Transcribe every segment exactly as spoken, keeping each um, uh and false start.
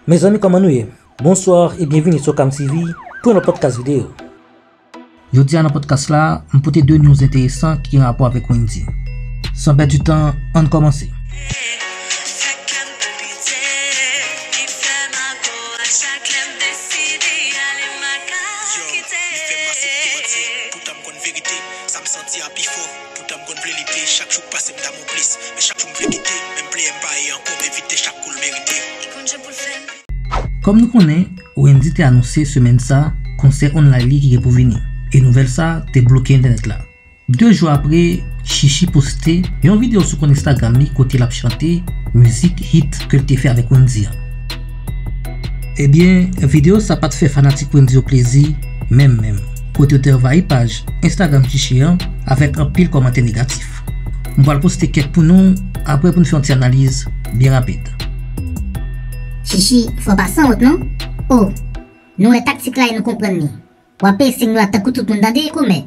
Mezanmi, kòman nou ye? Bonsoir et bienvenue sur Cam T V pou yon lòt podcast videyo. Jodi a nan podcast la, m pote de news enteresan ki gen rapò avèk Wendyy. San pèdi tan, ann kòmanse. Yo, li fè m asepte manti, poutan m konn verite. Sa m santi a pi fò, poutan m konn vle lite. Chak jou k pase m damou plis, men chak jou m vle kite. Menm player m pa ye ankò, m evite chak kou l merite. Li konn jan pou l fè m. Kòm nou konnen, Wendyy te anonse semèn sa konsè online li ki gen pou vini, e nouvèl sa te bloke entènèt la. De jou apre, Chichi poste yon videyo sou kont Instagram li kote l ap chante mizik hit ke l te fè avèk Wendyy an. Ebyen, videyo sa pa t fè fanatik Wendyy yo plezi, menm menm, kote yo te anvayi paj Instagram Chichi an avèk anpil kòmantè negatif. M pral poste kèk pou nou, apre pou n fè yon ti analiz byen rapid. Chichi, fò w pa sanwont non. O, nou wè taktik la e nou konprann li. W ap peye seng nou la tankou tout moun tande, kòmè.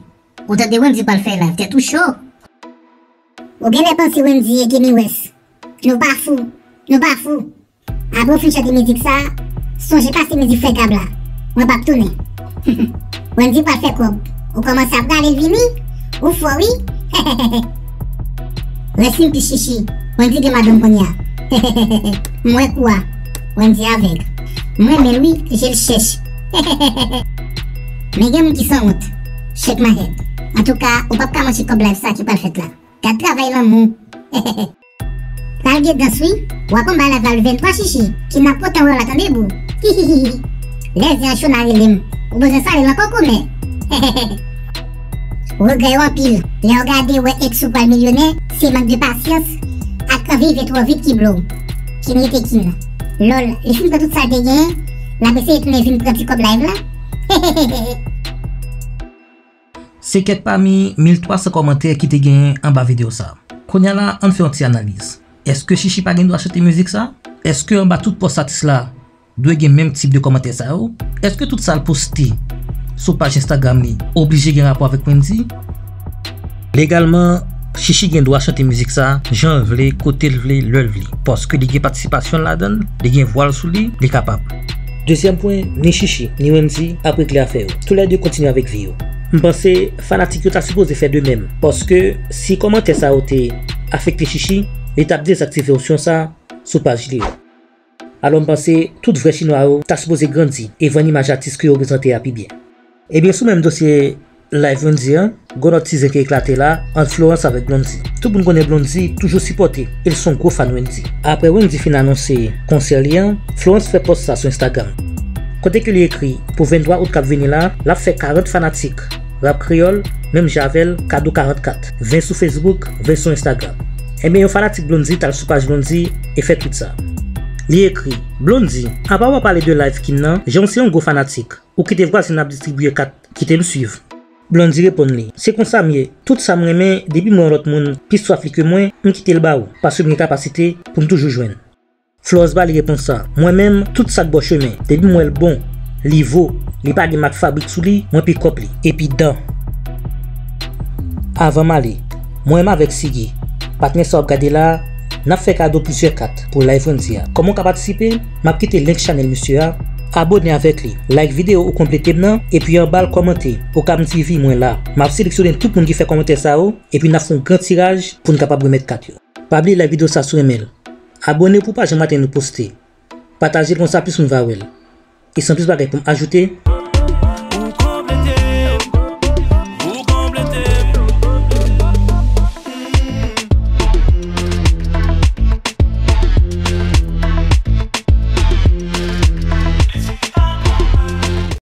Ou tande Wendyy pral fè live, tèt ou cho. Ou genlè panse Wendyy e Kanye West. Nou pa fou, nou pa fou. Apre w fin chante mizik sa, sonje pase mizik Frè Gab la. Mwen p ap tounen. Wendyy pral fè kòb. Ou kòmanse ap rale l vini? Ou fò wi. Rest in peace Chichi. Wendyy gen madanm kounye a. M wè kou a. Wendyy avèg. Mwen menm wi, je l chèch. Men gen moun ki sanwont. Shake my head. Antouka, ou p ap ka manje kòb live sa ki pral fèt la. Gad travay lanmou. Pral gen dans wi. W ap anba live la le venntwa Chichi. Kidnap potan wè w la tande boo. Hihihihi. Lè zen an cho n a rele m. Ou bezwen sale l ankò kòmè. Regrè yo anpil. Lè w gade wè ex ou pral milyonè, se mank de pasyans ak anvi viv twò vit ki blow. Kin rete kin. Lòl, li fin pran tout sa l te genyen, l ap eseye tounen vin pran ti kòb live la. Se kèk pami mil twa san kòmantè ki te genyen anba videyo sa. Kounye a la, ann fè yon ti analiz. Èske Chichi pa gen dwa chante mizik sa? Èske anba tout pòs atis la dwe gen menm tip de kòmantè sa yo? Èske tout sa l poste sou paj Instagram li oblije gen rapò avèk Wendyy? Legalman, Chichi gen dwa chante mizik sa jan l vle, kote l vle, lè l vle. Paske li gen patisipasyon l ladan l, li gen vwa l sou li, li kapab. Dezyèm pwen, ni Chichi, ni Wendyy ap regle afè yo. Toulède kontinye avèk vi yo. M panse fanatik yo ta sipoze fè de menm, paske si kòmantè sa yo te afekte Chichi, li t ap dezaktive opsyon sa sou paj li yo. Alò m panse tout vrè chinwa yo ta sipoze grandi e vann imaj atis ke yo reprezante a pi byen. Ebyen sou menm dosye live Wendyy an, gwo nòt sizen ki eklate la ant Florence avèk Blondy. Tout moun konnen Blondy toujou sipòte e l se yon gwo fan Wendyy. Apre Wendyy fin anonse konsè li an, Florence fè pòs sa sou Instagram. Kote ke li ekri pou venntwa out k ap vini la, l ap fè karant fanatik rap kreyòl, menm jan avè l, kado karant kat, ven sou Facebook, ven sou Instagram. Ebyen yon fanatik Blondy t al sou paj Blondy e fè tweet sa. Li ekri, Blondy, apa w pa pale de live Kin nan, jan w se yon gwo fanatik, ou kite vwazin ap distribiye kat, kite m swiv. Blondy reponn li, se konsa m ye, tout sa m renmen, depi m wè yon lòt moun pi swaf li ke mwen, m kite l ba ou, paske m gen kapasite pou m toujou jwenn. Florence ba li repons sa, mwen menm, tout sa k bò chemen, depi m wè l bon, li vo, li pa gen mak fabrik sou li, mwen pikòp li, epi dan. Avan m ale, mwen menm avèk Sigi, patnè sa w ap gade la a, n ap fè kado plizyè kat pou live Wendyy a. Kòman w ka patisipe? M ap kite link chanèl misye a, abòne avèk li, like videyo ou konplete m nan, epi anba l kòmante, ou ka m di vi mwen la. M ap seleksyone tout moun ki fè kòmantè sa yo, epi n ap fè yon gran tiraj pou n kapab remèt kat yo. Pa bliye like videyo sa si w renmen l. Abòne w pou w pa janm rate yon nou poste. Pataje l konsa plis moun va wè l. E san plis bagay pou m ajoute,